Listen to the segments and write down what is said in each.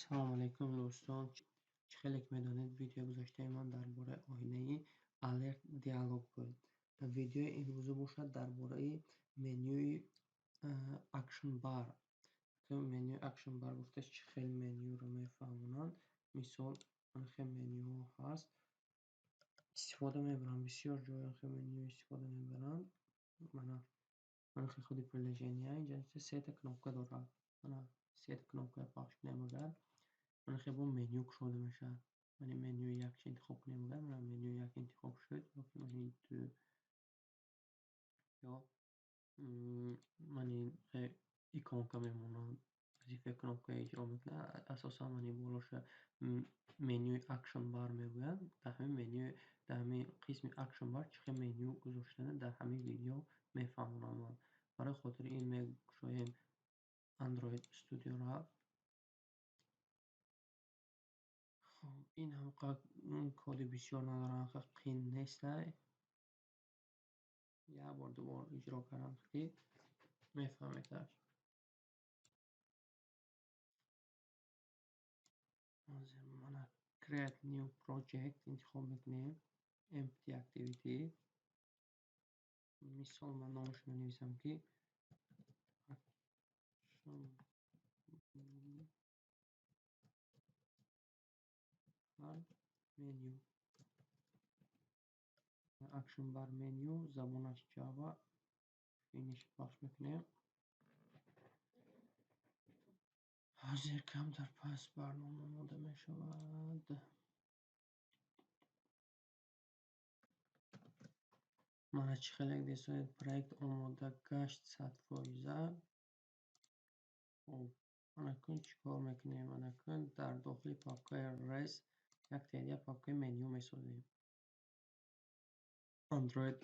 Салом алейкум, дӯстон. Чӣ хеле ки медонед, видеои гузаштаи ман дар бораи оинаи Alert Dialog буд. Видеои имрӯза бошад дар бораи менюи Action Bar. Менюи Action Bar гуфта чӣ хел менюро мефаҳмонанд. Мисол, хел менюҳо ҳаст. Истифода мебаранд. Бисёр ҷоя хел меню истифода мебаранд. Мана хел худи приложения инҷа сета кнопка дорад. Мана сета кнопка пахш кунем агар, мана хел бо меню кушода мешавад. Мана менюи якчи интихоб кунем агар, мана менюи як интихоб шуд, ёки менюи ду, ё мани иконка мемонад, вазифаи кнопка иҷро мекунад. Асосан мани болоша менюи Action Bar мегӯянд. Дар ҳамин меню, дар ҳамин қисми Action Bar чӣ хел меню гузоштана дар ҳамин видео мефаҳмонам ман. Барои хотири ин мекушоем Android Studio-ро. Хоб, ин ҳам коди бисёр надорад, ҳам қин нестай. Як бор, ду бор иҷро кардам, ки мефаҳмедаш. Ҳозир мана Create New Project интихоб мекунем. Empty Activity. Мисол, ман номашро менависам, ки Action Bar Menu. Action Bar Menu, забонаш Java. Finish пахш мекунем. Ҳозир камтар пас барнома омода мешавад. Мана чӣ хеле десоед, проект омода гашт 100%. Хоб, анакун чӣ кор мекунем? Анакун дар дохили папкаи res як теъдод папкаи меню месозем. Android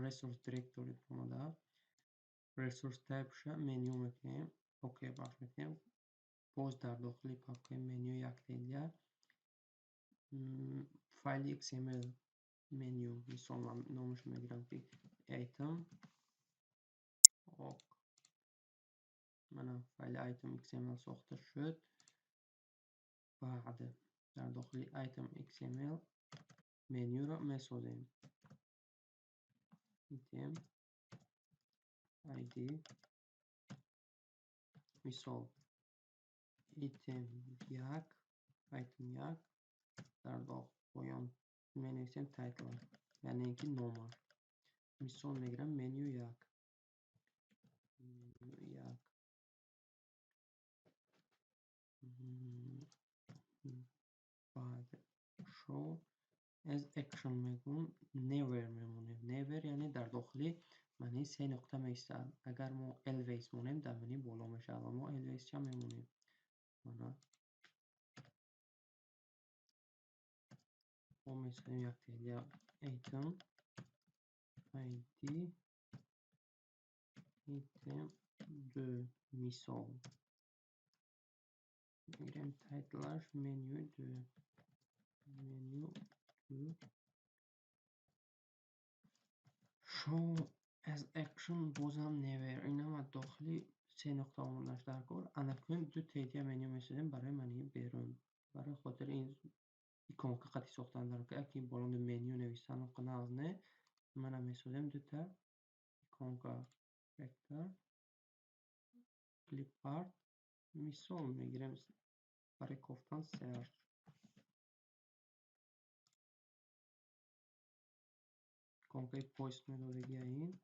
Resource Directory омода. Resource Type-ша меню мекунем. OK бахш мекунем. Боз дар дохили папкаи меню як теъдод файли XML меню, мисол, ман номашро мегирам, ки item ok. Мана файли item XML сохта шуд. Баъд дар дохили item XML менюро месозем. Item id, мисол, item як, item як, дар поён менависем title, яъне ин ки номаш. Мисол мегирам меню як. Меню як. Баъд show as action мегӯм, never мемонем. Never яъне дар дохили маънии се нуқта меистад. Агар мо always монем, дар маънии боло мешавад ва мо always ча мемонем. Мана мо месозем як теъдод item id item ду, мисол мегирем, title-аш меню ду, меню ду. Show as action бозам never. Инам аз дохили се нуқта омоданаш дар кор. Анакун ду теъдод меню месозем барои маънии берун. Барои хотири ин иконка қатъи сохтан дар кор, яке болои меню навиштан нағз не. Мана месозем дута иконка, vector clip art, мисол мегирем барои кофтан search. Иконкаи поиск медодагия ин.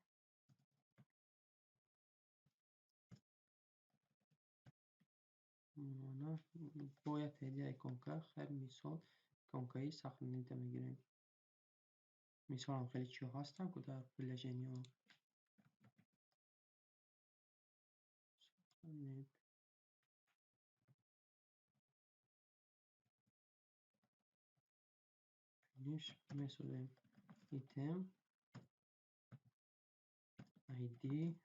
Мана бояд теъдод иконка, хайр, мисол, иконкаи сохранита мегирем. Мисолам хеле чиҳо ҳастанд ку дар приложениҳо. Сохранить. Finish месозем. Item id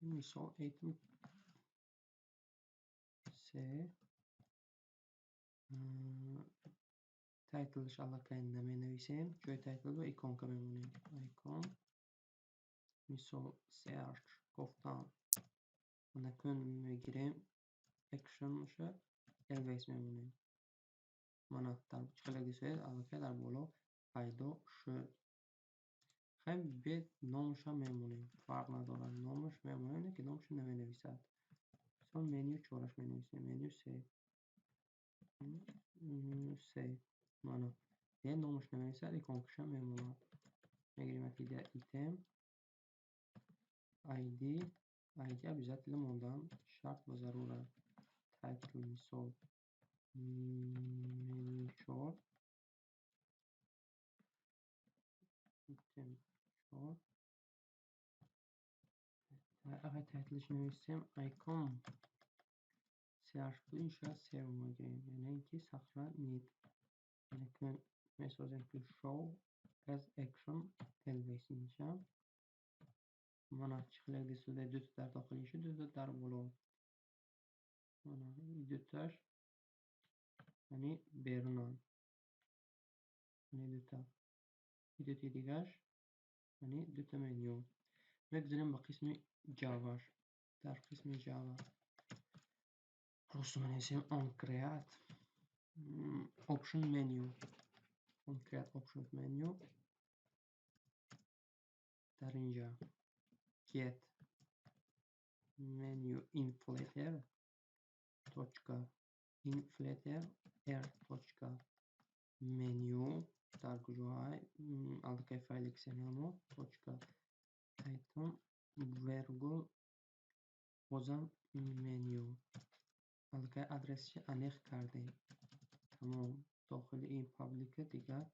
мисол item се, title-ш аллакай наменависем, ҷои title-ро иконка мемонем. Icon, мисол, search, кофтан. Накун мегирем action-ша always мемонем. Мана дар чӣ хеле дисоед, аллакай дар боло пайдо шуд. Хай, бед номаша мемонем, фарқ надорад, номаш мемонем, ки номаша наменависад. Мисол, меню чораш менависем, меню се, меню се. Мана е номаш наменависад, иконкаша мемонад. Мегирем як item id. Id обязательно мондан шарт ва зарур аст. Title, мисол, меню чор, item чор. Агар title-ш нависем, icon сеаш буд, ин шояд серо мегирем, яъне ин ки сохранить. Яъне месозем, ки show as action always инша. Мана чӣ хеле дисода, дута дар дохили шуд, дута дар боло. Мана дуташ, яъне берунанд, яъне дута, дутаи дигараш, яъне дута меню. Мегузарем ба қисми Java-ш. Дар қисми Java просто менависем on create option menu, on create option menu. Дар инҷа get menu inflater точка inflater r точка menu дар куҷоҳай, аллакай файли XML точка item вергул бозам меню. Аллакай адресши аниқ кардем. Тамом, дохили ин public-а дигар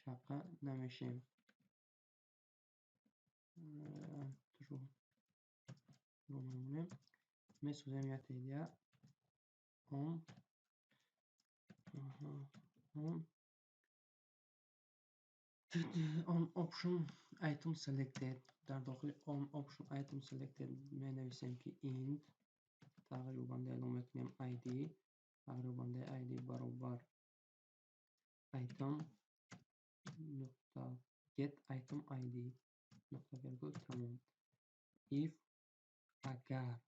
чапқа намешем. True мемонем. Месозем як идея on option item selected. Дар дохили on option item selected менависем, ки int тағйирёбанда эълон мекунем, id, тағйирёбандаи id баробар item нуқта get item id нуқта вергул. Тамом. If, агар,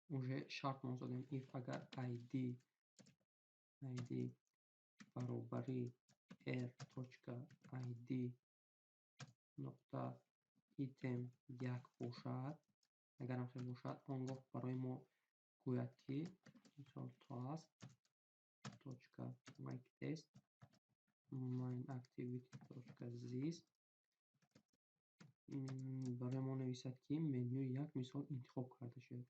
уже шарт мозодем, if агар id баробари r точка id нуқта item як бошад, агар ҳамхел бошад, он гоҳ барои мо гӯяд, ки мисол toast точка make text main activity точка this, барои мо нависад, ки менюи як, мисол, интихоб карда шуд.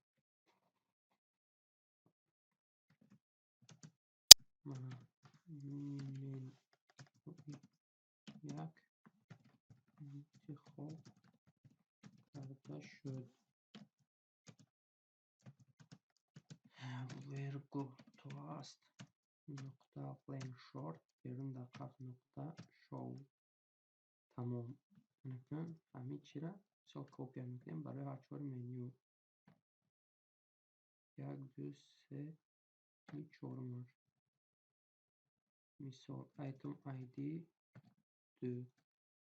Мана менюи як интихоб карда шуд. Вергул toast нуқта length short берун дар қаф нуқта show. Тамом. Акнун ҳамин чиро, мисол, копия мекунем барои ҳар чори меню. Як, ду, се, чорумаш. Мисол, item id ду,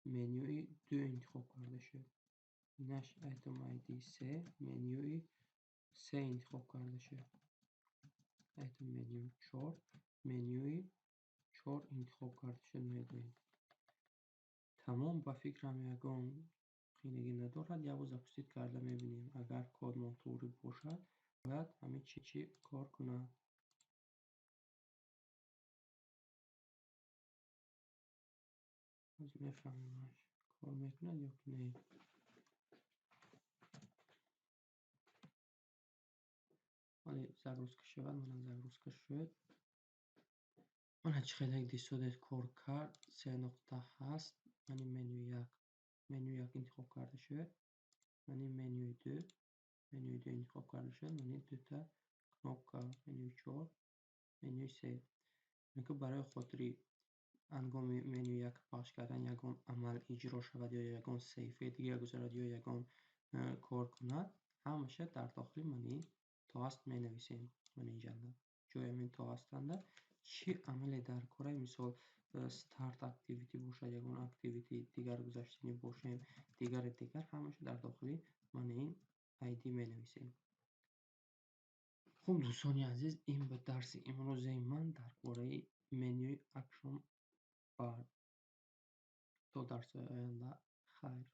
менюи ду интихоб карда шуд. Инаш item id се, менюи се интихоб карда шуд. Item меню чор, менюи чор интихоб карда шуд, мегӯем. Тамом, ба фикрам, ягон қийнагӣ надорад. Як бор запустить карда мебинем. Агар кодмон туғри бошад, бояд ҳамин чӣ кор кунад. Ҳозир мефаҳмемаш, кор мекунад ё ки не. Вале загрузка шавад. Мана загрузка шуд. Мана чӣ хеле дисодед, кор кард. Се нуқта ҳаст. Мани менюи як, менюи як интихоб карда шуд. Мани менюи ду, менюи ду интихоб карда шуд. Мани дута кнопка, менюи чор, менюи се. Ки барои хотири ҳангоми менюи як пахш кардан ягон амал иҷро шавад ё ягон саҳифаи дигар гузарад ё ягон кор кунад, ҳамаша дар дохили мани toast менависем. Мана инҷанда ҷои ҳамин toast-анда чӣ амале дар кора, мисол, start activity бошад, ягон activity дигар гузаштанӣ бошем, дигари дигар, ҳамаша дар дохили мана ин id менависем. Хуб, дӯстони азиз, ин буд дарси имрӯзаи ман дар бораи менюи Action Bar. То дарсҳои оянда, хайр.